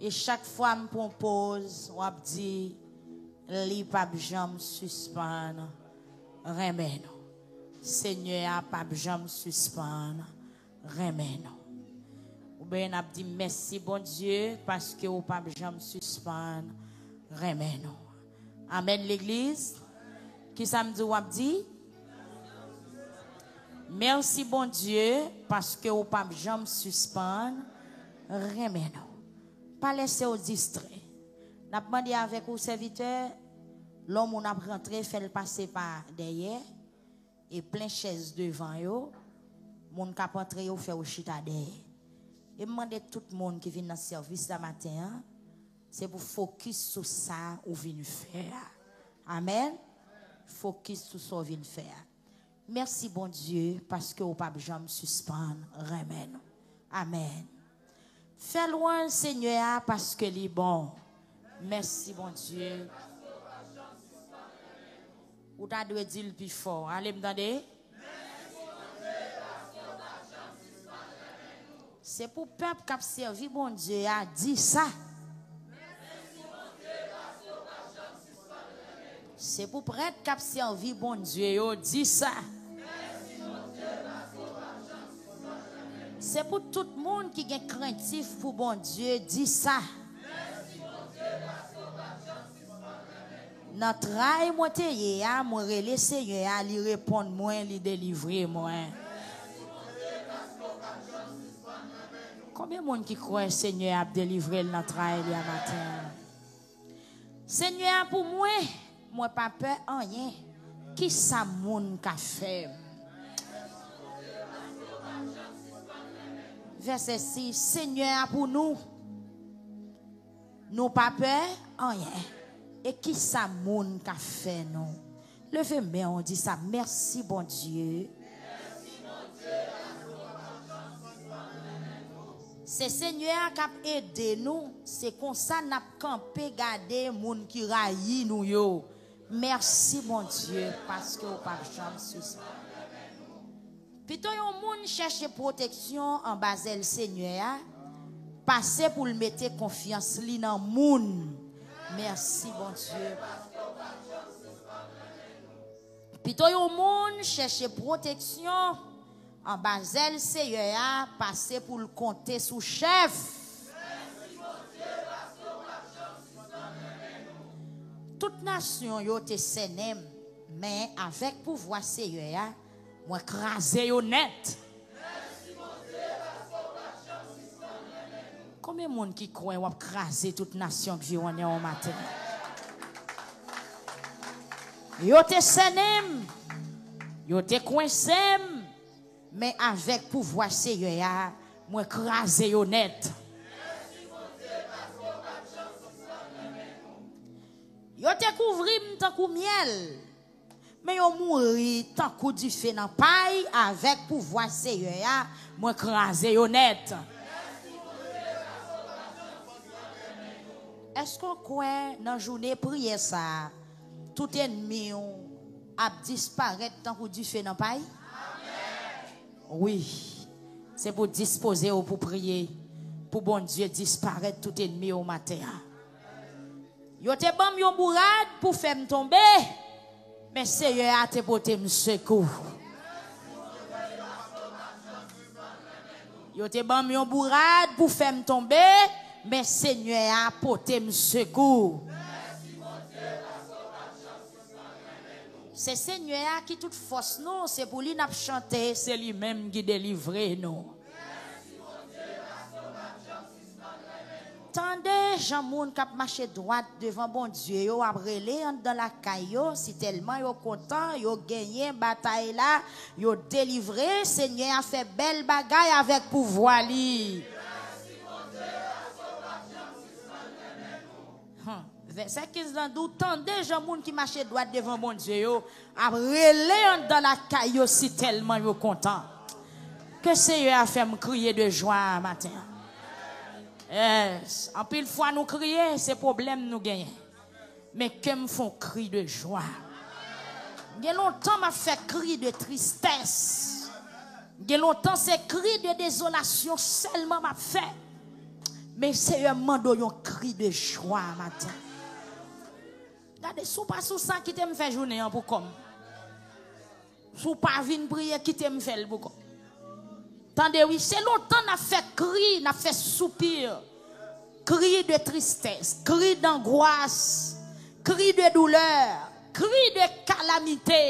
E chak fwa m pran poz, w ap di, li p ap janm sispann renmen nou. Senyè a p ap janm sispann renmen nou. Oubyen n ap di, mèsi, Bondye, paske w p ap janm sispann renmen nou. Amèn, legliz. Kisa m di w ap di? Mèsi, Bondye, paske w p ap janm sispann renmen nou. Pa lese w distrè. N ap mande avèk ou, sèvitè, lè yon moun ap rantre, fè l pase pa dèyè, e plen chèz devan yo, moun k ap antre yo fè yo chita dèyè. E m mande tout moun ki vin nan sèvis la maten an, se pou fokis sou sa ou vin fè a. Amèn. Fokis sou sa w vin fè a. Mèsi, Bondye, paske w p ap janm sispann renmen nou. Amèn. Fè lwanj Senyè a paske li bon. Mèsi, Bondye. Ou ta dwe di l pi fò. Ale m tande. Se pou pèp k ap sèvi Bondye a di sa. Se pou prèt k ap sèvi Bondye yo di sa. Se pou tout moun ki gen krentif pou Bondye di sa. Nan tray mwen te ye a, mwen rele Senyè a, li reponn mwen, li delivre mwen. Konbyen moun ki kwè Senyè a ap delivre l nan tray li a maten an? Senyè a pou mwen, mwen pa pè anyen. Kisa moun ka fè m? Vèsè sis, Senyè a pou nou. Nou pa pè anyen. E kisa moun ka fè nou? Leve men w, di sa, mèsi, Bondye. Se Senyè a k ap ede nou. Se konsa n ap kanpe gade moun ki rayi nou yo. Mèsi, Bondye, paske w p ap janm sispann. Pito yon moun chèche pwoteksyon anba zèl Senyè a, pase pou l mete konfyans li nan moun. Mèsi, Bondye. Pito yon moun chèche pwoteksyon anba zèl Senyè a, pase pou l konte sou chèf. Tout nasyon yo te sènen m, men avèk pouvwa Senyè a, mwen kraze yo nèt. Konbyen moun ki kwè w ap kraze tout nasyon k viwonnen w maten? Yo te sènen m, yo te kwense m, men avèk pouvwa Senyè a, mwen kraze yo nèt. Yo te kouvri m tankou myèl, men yo mouri tankou dife nan pay. Avèk pouvwa Senyè a, mwen kraze yo nèt. Èske w kwè nan jounen priyè sa a, tout ènmi w ap disparèt tankou dife nan pay? Wi. Se pou dispoze w pou priye, pou Bondye disparèt tout ènmi w maten an. Yo te ban m yon bourad pou fè m tonbe, men Senyè a te pote m sekou. Yo te ban m yon bourad pou fè m tonbe, men Senyè a pote m sekou. Se Senyè a ki tout fòs nou, se pou li n ap chante, se li menm ki delivre nou. Tande jan moun k ap mache dwat devan Bondye yo ap rele anndan lakay yo, si tèlman yo kontan, yo genyen batay la, yo delivre, Senyè a fè bèl bagay avèk pouvwa li. Vèsè kenz lan di w, tande jan moun ki mache dwat devan Bondye yo ap rele anndan lakay yo si tèlman yo kontan. Ke Senyè a fè m kriye de jwa maten an. Yes. Anpil fwa nou kriye, se pwoblèm nou genyen. Men ke m fè yon kri de jwa. Gen lontan m ap fè kri de tristès. Gen lontan se kri de dezolasyon sèlman m ap fè. Men Senyè, m mande w yon kri de jwa maten. Gade, si w pa sou sa, kite m fè jounen an pou kò m. Si w pa vin priye, kite m fè l pou kò m. Tande wi, se lontan n ap fè kri, n ap fè soupi. Kri de tristès, kri dangwas, kri de doulè, kri de kalamite.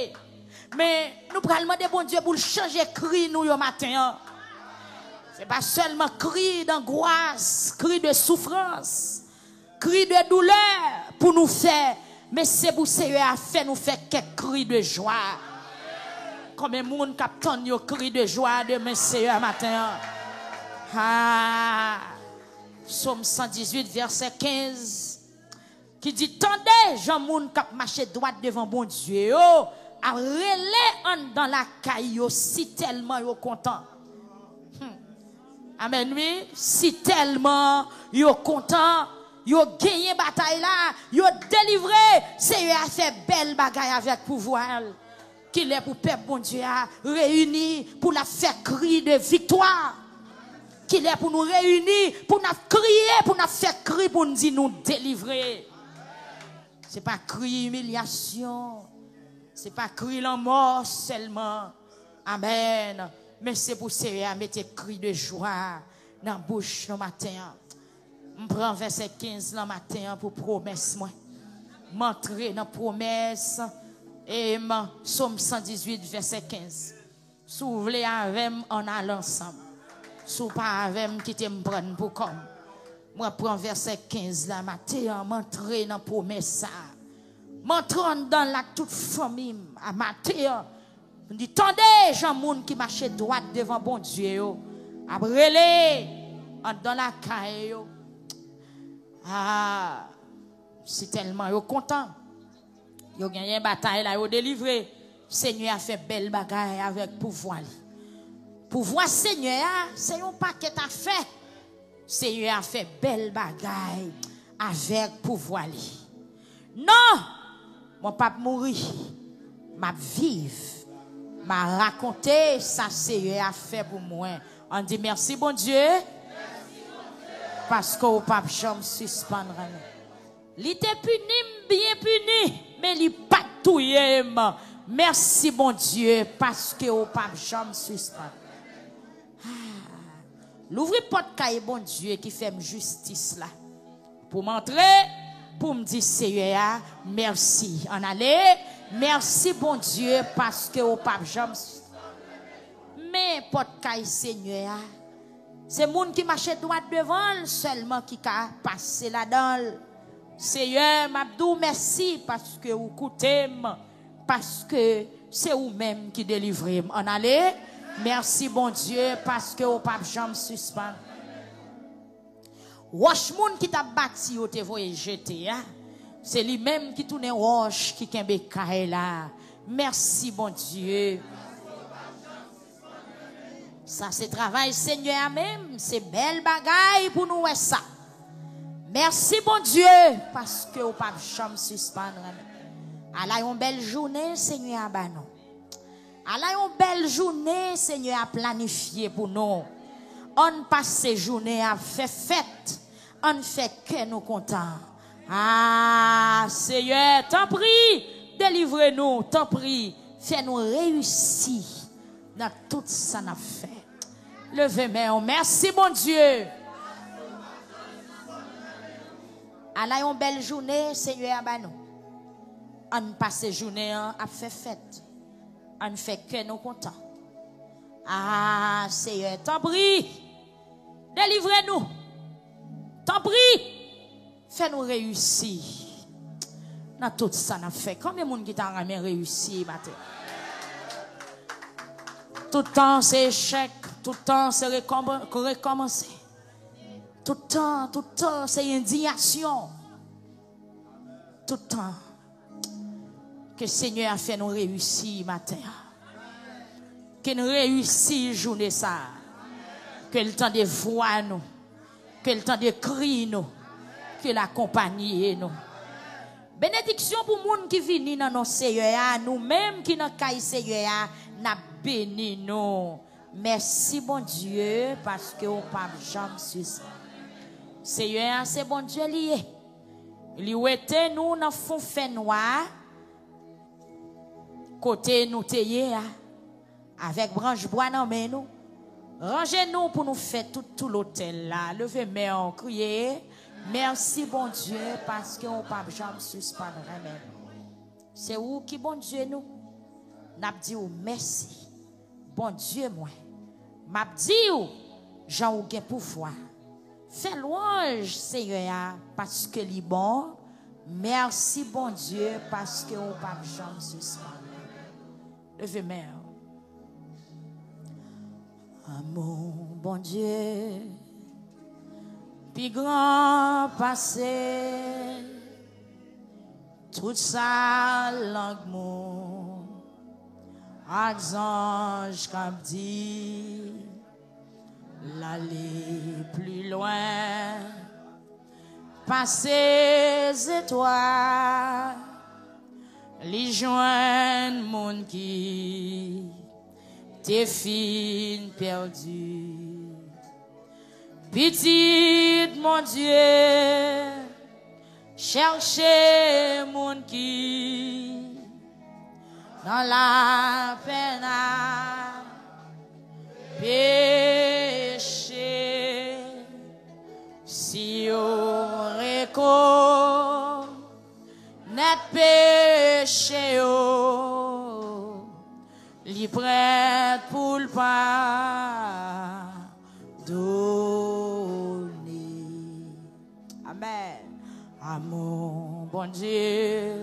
Men nou pral mande Bondye pou l chanje kri nou yo maten an. Se pa sèlman kri dangwas, kri de soufrans, kri de doulè pou nou fè, men se pou Senyè a fè nou fè kèk kri de jwa. Konbyen moun k ap tann yo kri de jwa demen Senyè a maten an? Ah! Sòm san dizuit, vèsè kenz, ki di, tande jan moun k ap mache dwat devan Bondye yo ap rele anndan lakay yo si tèlman yo kontan. Hmm. Amèn, wi. Si tèlman yo kontan, Yo genyen batay la, yo delivre. Seyè a fè bèl bagay avèk pouvwa l. Kilè pou pèp Bondye a reyini pou n ap fè kri de viktwa? Kilè pou nou reyini pou n ap kriye, pou n ap fè kri pou n di nou delivre? Se pa kri imilyasyon, se pa kri lanmò sèlman. Amèn. Men se pou Seyè a mete kri de jwa nan bouch nou maten an. M pran vèsè kenz lan maten an pou pwomès mwen. M antre nan pwomès e m, Sòm san dizuit, vèsè kenz. Si w vle avè m, ann ale ansanm. Si w pa avè m, kite m pran n pou kò m. Mwen pran vèsè kenz la maten an, m antre nan pwomès sa a. M antre anndan l ak tout fanmi m a maten an. M di, tande jan moun ki mache dwat devan Bondye yo ap rele anndan lakay yo. Ah, si tèlman yo kontan. Yo genyen batay la, yo delivre. Senyè a fè bèl bagay avèk pouvwa li. Pouvwa Senyè a, se yon pakèt afè. Senyè a fè bèl bagay avèk pouvwa li. Non, mwen p ap mouri. M ap viv. M a rakonte sa Senyè a fè pou mwen. Ann di, mèsi, Bondye, paske w p ap janm sispann renmen. Li te pini m, byen pini, men li pa t touye m. Mèsi, Bondye, paske w p ap janm sispann. Ah, louvri pòt kay Bondye ki fè m jistis la. Pou m antre, pou m di Seyè a mèsi. Ann ale, mèsi, Bondye, paske w p ap janm s-, men pòt kay Senyè a. Se moun ki mache dwat devan l sèlman ki ka pase ladan l. Seyè, m ap di w mèsi paske ou koute m, paske se ou menm ki delivre m. Ann ale, mèsi, Bondye, paske ou p ap janm sispann. Wòch moun ki t ap bati yo te voye jete a, se li menm ki tounen wòch ki kenbe kay la. Mèsi, Bondye. Sa se travay Senyè a menm, se bèl bagay pou nou wè sa. Mèsi, Bondye, paske w p ap janm sispann renmen. Ala yon bèl jounen Senyè a ba nou. Ala yon bèl jounen Senyè a planifye pou nou. Ann pase jounen ap fè fèt. Ann fè kè nou kontan. Ah, Seyè, tanpri, delivre nou, tanpri, fè nou reyisi nan tout sa n ap fè. Leve men w. Mèsi, Bondye. Ala yon bèl jounen Senyè a ba nou. Ann pase jounen an ap fè fèt. Ann fè kè nou kontan. Ah, Seyè, tanpri, delivre nou. Tanpri, fè nou reyisi nan tout sa n ap fè. Konbyen moun ki ta renmen reyisi maten? Tout tan se echèk, tout tan se rekòman-, rekòmanse. Tout tan, tout tan se endiyasyon. Tout tan. Ke Senyè a fè nou reyisi maten an. Ke n reyisi jounen sa a. Ke l tande vwa nou. Ke l tande kri nou. Ke l akonpaye nou. Benediksyon pou moun ki vini nan non Seyè a, nou menm ki nan kay Seyè a, n ap beni nou. Mèsi, Bondye, paske w p ap janm sispann. Seyè a se Bondye li ye. Li wete nou nan fon fènwa a, kote nou te ye a, avèk branch bwa nan men nou. Ranje nou pou nou fè tout tou lotèl la. Leve men w, kriye, mèsi, Bondye, paske w p ap janm sispann renmen nou. Se ou ki Bondye nou. N ap di w mèsi. Bondye mwen, m ap di w jan ou gen pouvwa. Fè lwanj Seyè a, paske li bon. Mèsi, Bondye, paske ou p ap janm sispann. Leve men w. Amou Bondye pi gran pase tout sa lang moun ak zanj k ap di, l ale pli lwen Pase zetwal, li jwenn moun ki te fin pèdi. Pitit Bondye chèche moun ki nan lapenn ak peche. Si yo rekonèt peche yo, li prèt pou l padone. Amèn. Amou Bondye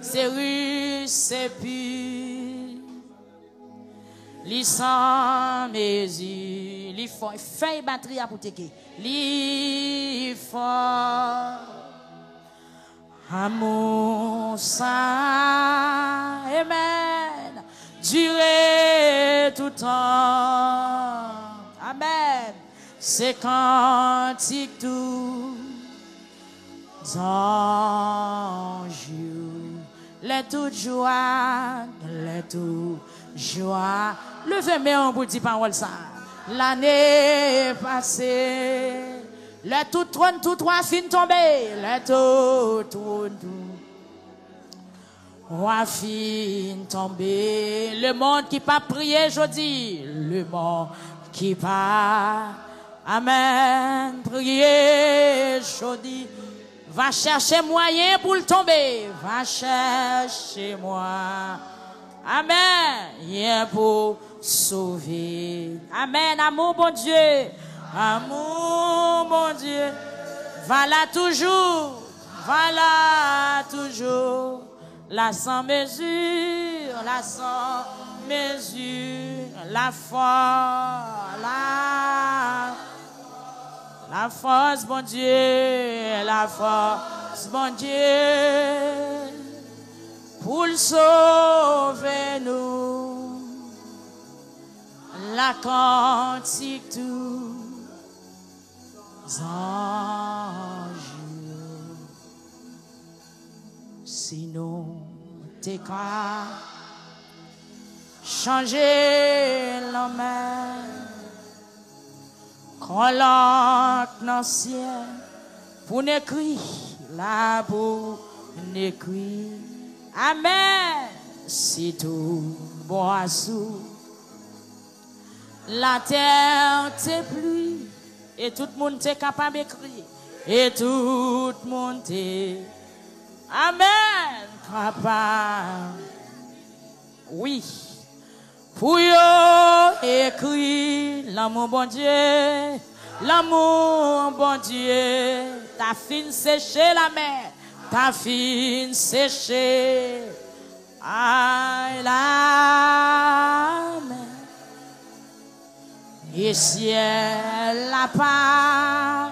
se ri, se pi. Li san mezi, li fò. Fèy batri a pou teke. Li fò. Amou sa, amen, dire toutan. Amen. Se kantik tou zanj yo. Lè tout jwa, lè tout jwa. Leve men w pou di pawòl sa. Lane pase, lè tout twòn tout wa fin tonbe, lè tout twòn tout wa fin tonbe. Lemonn ki pa priye jodi, lemonn ki pa, amèn, priye jodi, va chèche mwayen pou l tonbe, va chèche mwa, amèn, yen pou sove. Amèn. Amou Bondye, amou Bondye, va la toujou, va la toujou. La san mezi, la san mezi, la fò, la, la fòs Bondye, la fòs Bondye pou l sove nou. La kantik tou zanj yo. Si nou te ka chanje lanmè, kon lank nan syèl, pou n ekri, la pou n ekri. Amèn. Si tout bwa sou latè te pli, e tout moun te kapab ekri, e tout moun te, amèn, kapab, wi, pou yo ekri lanmou Bondye, lanmou Bondye, ta fin seche lamè, ta fin seche. Ay, lamè e syèl la pa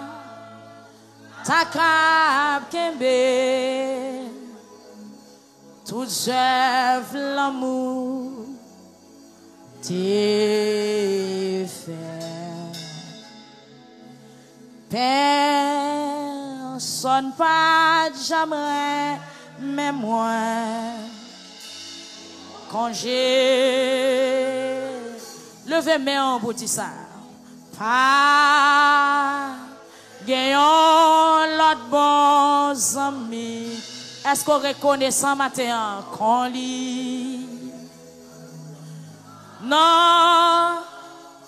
ta kab kenbe tout zèv lanmou te fè. Pèsonn pa t janm renmen mwen. Konje. Leve men w pou di sa. Pa gen yon lòt bon zanmi. Èske w rekonesan maten an? Kon li. Non,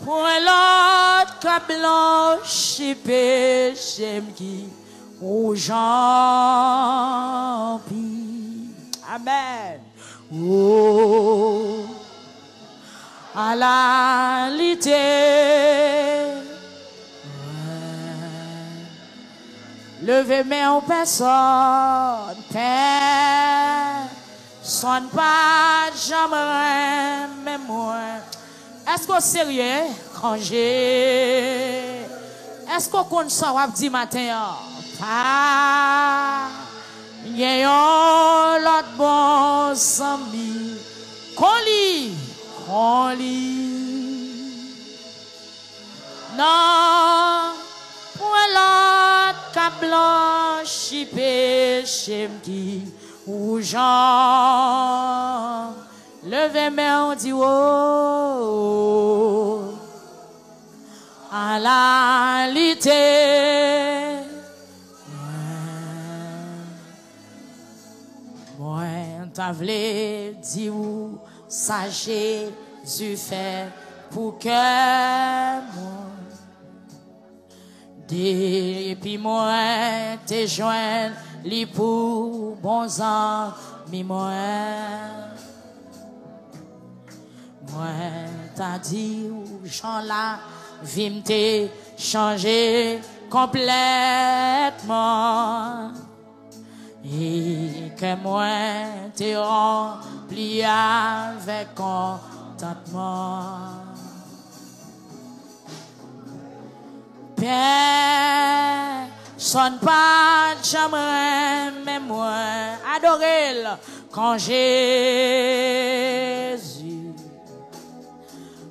pwen lòt k ap blanchi peche m ki wouj anpil. Amèn. O, ala li te leve men w, pèsonn, pèsonn pa t janm renmen mwen. Èske w serye? Konje. Èske w konn sa w ap di maten an? Pa gen yon lòt bon zanmi. Kon li, kon li. Non, pwen lòt k Blanchi peche m ki wouj an. Leve men w, di, o, alalite. Mwen, mwen ta vle di w sa Jezi fè pou kè mwen. Depi mwen te jwenn li pou bon zanmi mwen, mwen ta di w jan lavi m te chanje konplètman. E kè mwen te ranpli avèk kontantman. Pèsonn pa t janm renmen mwen. Adore l kon Jezi.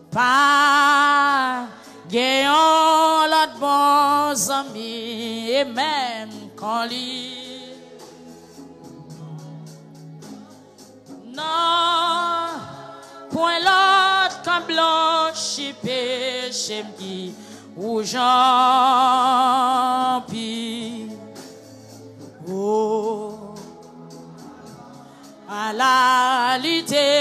Pa gen yon lòt bon zanmi e menm kon li. Non, pwen lòt k ap blanchi peche m ki wouj anpil. O, alalite.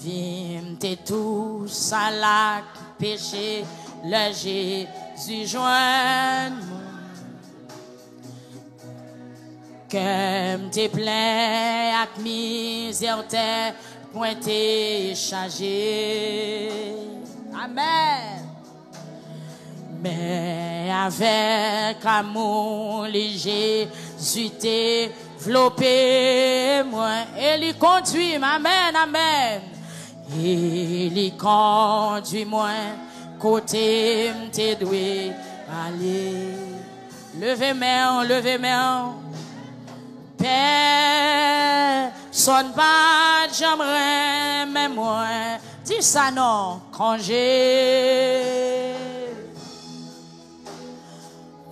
Vi m te tou sal ak peche lè Jezi jwenn mwen. Kè m te plen ak mizè, tèt mwen te chaje. Amèn. Men avèk amou li, Jezi te vlope mwen e li kondui m. Amèn, amèn. E li kondui mwen kote m te dwe ale. Leve men w, leve men w. Pèsonn pa t janm renmen mwen. Di sa non, kon Jezi.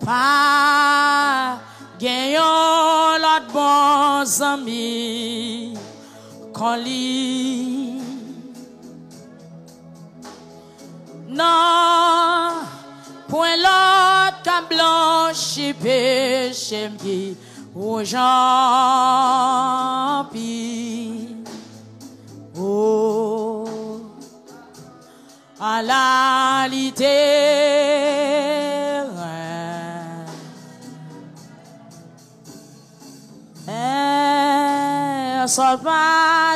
Pa gen yon lòt bon zanmi kon li. Non, pwen lòt k ap blanchi peche m ki wouj anpil. O, alalite. Pèsonn pa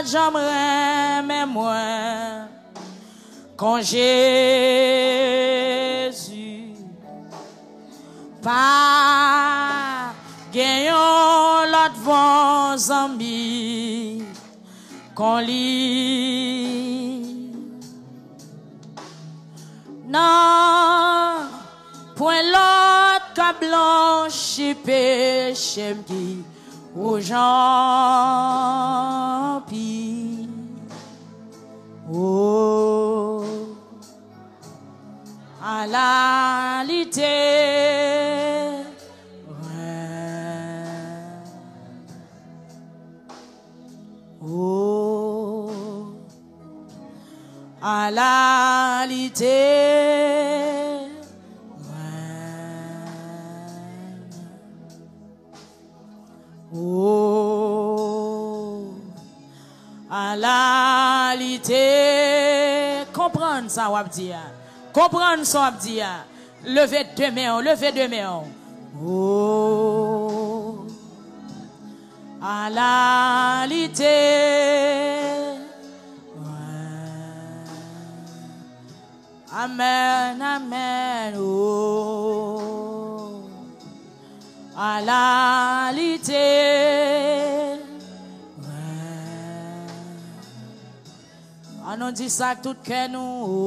t janm renmen mwen kon Jezi. Pa gen yon lòt bon zanmi kon li. Non, pwen lòt k ap blanchi peche m ki wouj anpil. O, alalite. O, alalite. O, alalite. Konprann sa w ap di a. Konprann sa w ap di a. Leve de men w, leve de men w. O, alalite. Amèn, amèn, o, alalite. Ann nou di sa ak tout kè nou, o,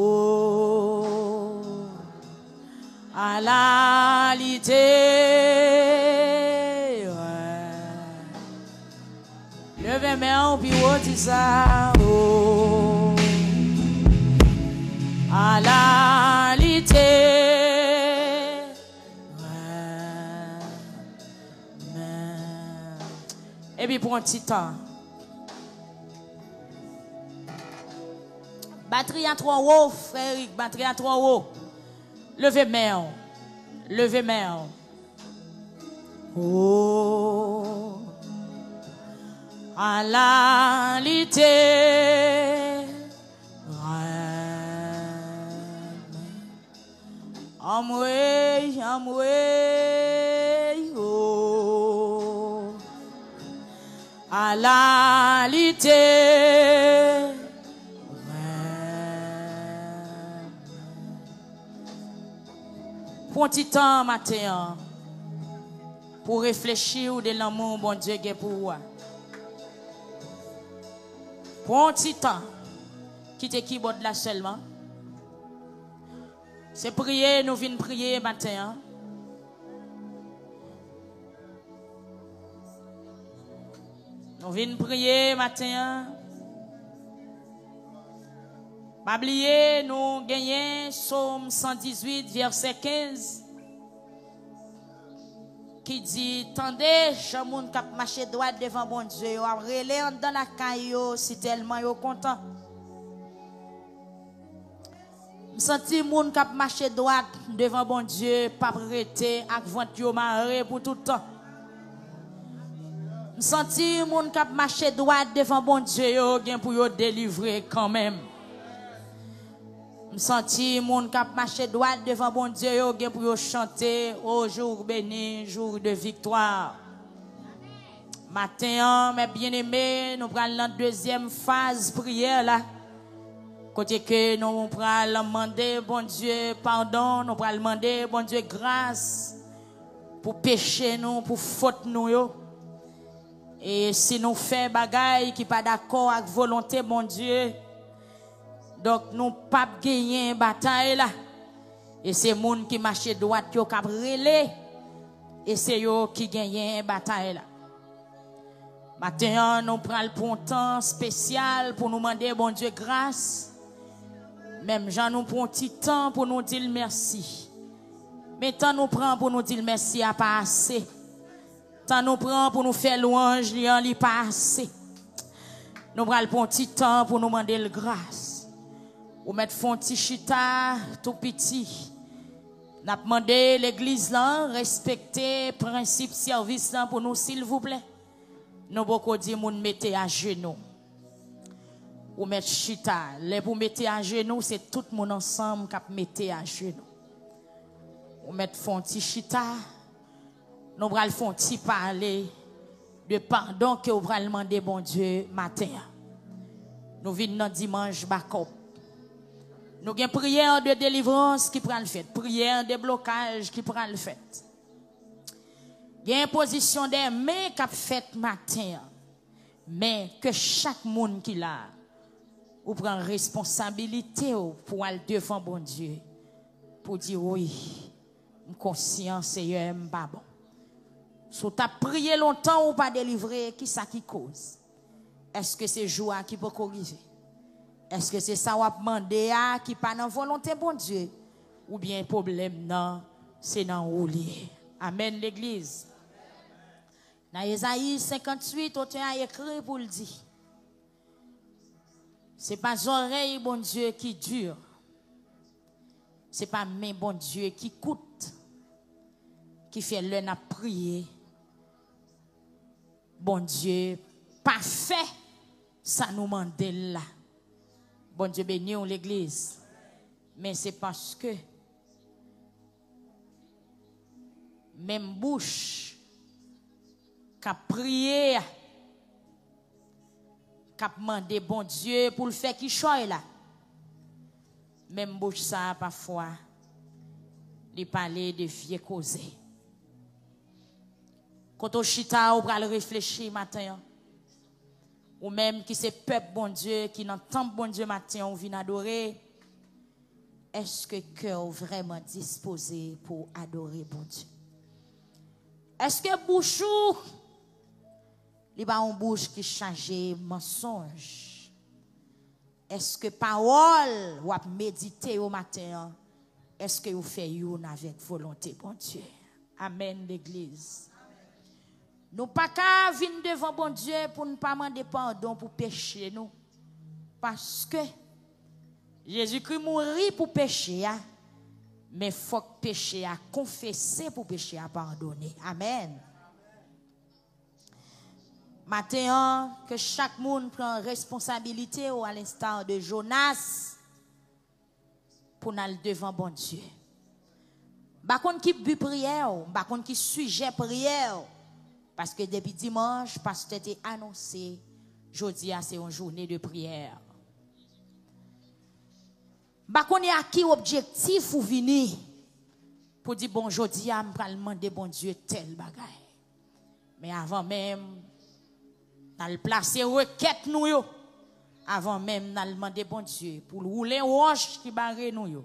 alalite. Leve men w pi wo, di sa, o. Ala li te renmen. Epi pran ti tan. Batri a twò wo, frè Eric, batri a twò wo. Leve men w. Leve men w. Oh, ala li te renmen. Anmwey, anmwey, oh. Ala li te renmen. Pran ti tan maten an pou reflechi ou de lanmou Bondye gen pou ou a. Pran ti tan. Kite kibòd la sèlman. Se priye nou vin priye maten an. Nou vin priye maten an. Pa bliye, nou genyen Sòm san dizuit, vèsè kenz, ki di, tande jan moun k ap mache dwat devan Bondye yo ap rele anndan lakay yo, sitèlman yo kontan. M santi moun k ap mache dwat devan Bondye p ap rete ak vant yo mare pou tout tan. M santi moun k ap mache dwat devan Bondye yo gen pou yo delivre kanmenm. M santi moun k ap mache dwat devan Bondye yo gen pou yo chante, O jour béni, jour de victoire. Maten an, mes bien-aimés, nou pral nan dezyèm faz priyè la. Kote ke nou pral mande Bondye padon, nou pral mande Bondye gras pou peche nou, pou fòt nou yo. E si nou fè bagay ki pa dakò ak volonte Bondye, donk nou p ap genyen batay la. E se moun ki mache dwat yo k ap rele, e se yo ki genyen batay la. Maten an, nou pral pran yon tan espesyal pou nou mande Bondye gras. Menm jan nou pran yon ti tan pou nou di l mèsi. Men tan nou pran pou nou di l mèsi a pa ase. Tan nou pran pou nou fè lwanj li an, li pa ase. Nou pral pran yon ti tan pou nou mande l gras. Ou mèt fè yon ti chita tou piti. N ap mande legliz lan respekte prensip sèvis lan pou nou, silvouplè. Nou poko di moun mete ajenou. Ou mèt chita. Lè pou mete ajenou, se tout moun ansanm k ap mete ajenou. Ou mèt fè yon ti chita. Nou pral fè yon ti pale de padon ke w pral mande Bondye maten an. Nou vin nan dimanch bakòp. Nou gen priyè de delivrans ki pral fèt, priyè de blokaj ki pral fèt. Gen enpozisyon de men k ap fèt maten an. Men ke chak moun ki la, ou pran responsabilite w pou w al devan Bondye, pou di, wi, m konsyan, Seyè, m pa bon. Si w t ap priye lontan, ou pa delivre, kisa ki koz? Èske se jou a ki poko rive? Èske se sa w ap mande a ki pa nan volonte Bondye? Oubyen pwoblèm nan, se nan ou li ye? Amèn, legliz. Nan Ezayi senkanntuit, otè a ekri pou l di, se pa zòrèy Bondye ki di, se pa men Bondye ki kout, ki fè lè n ap priye, Bondye pa fè sa nou mande l la. Bondye beni w, legliz. Men se paske menm bouch k ap priye a, k ap mande Bondye pou l fè kichòy la, menm bouch sa a pafwa, li pale de vye koze. Kote w chita, ou pral reflechi maten an. Ou menm ki se pèp Bondye, ki nan tanp Bondye maten an, ou vin adore. Èske kè w vrèman dispoze pou w adore Bondye? Èske bouch ou, li pa yon bouch ki chaje mansonj? Èske pawòl w ap medite yo maten an, èske yo fè youn avèk volonte Bondye? Amèn, legliz. Nou pa ka vin devan Bondye pou n pa mande padon pou peche nou. Paske Jezikri mouri pou peche a, men fòk peche a konfese pou peche a padone. Amèn. Maten an, ke chak moun pran responsabilite w, à l'instar de Jonas, pou n al devan Bondye. M pa konn ki bi priyè w, m pa konn ki sijè priyè w, paske depi dimanch, pastè te anonse, jodi a se yon jounen de priyè. M pa konnen ak ki objektif ou vini pou di, bon, jodi a m pral mande Bondye tèl bagay. Men avan menm n al plase rekèt nou yo, avan menm n al mande Bondye pou l woule wòch ki bare nou yo,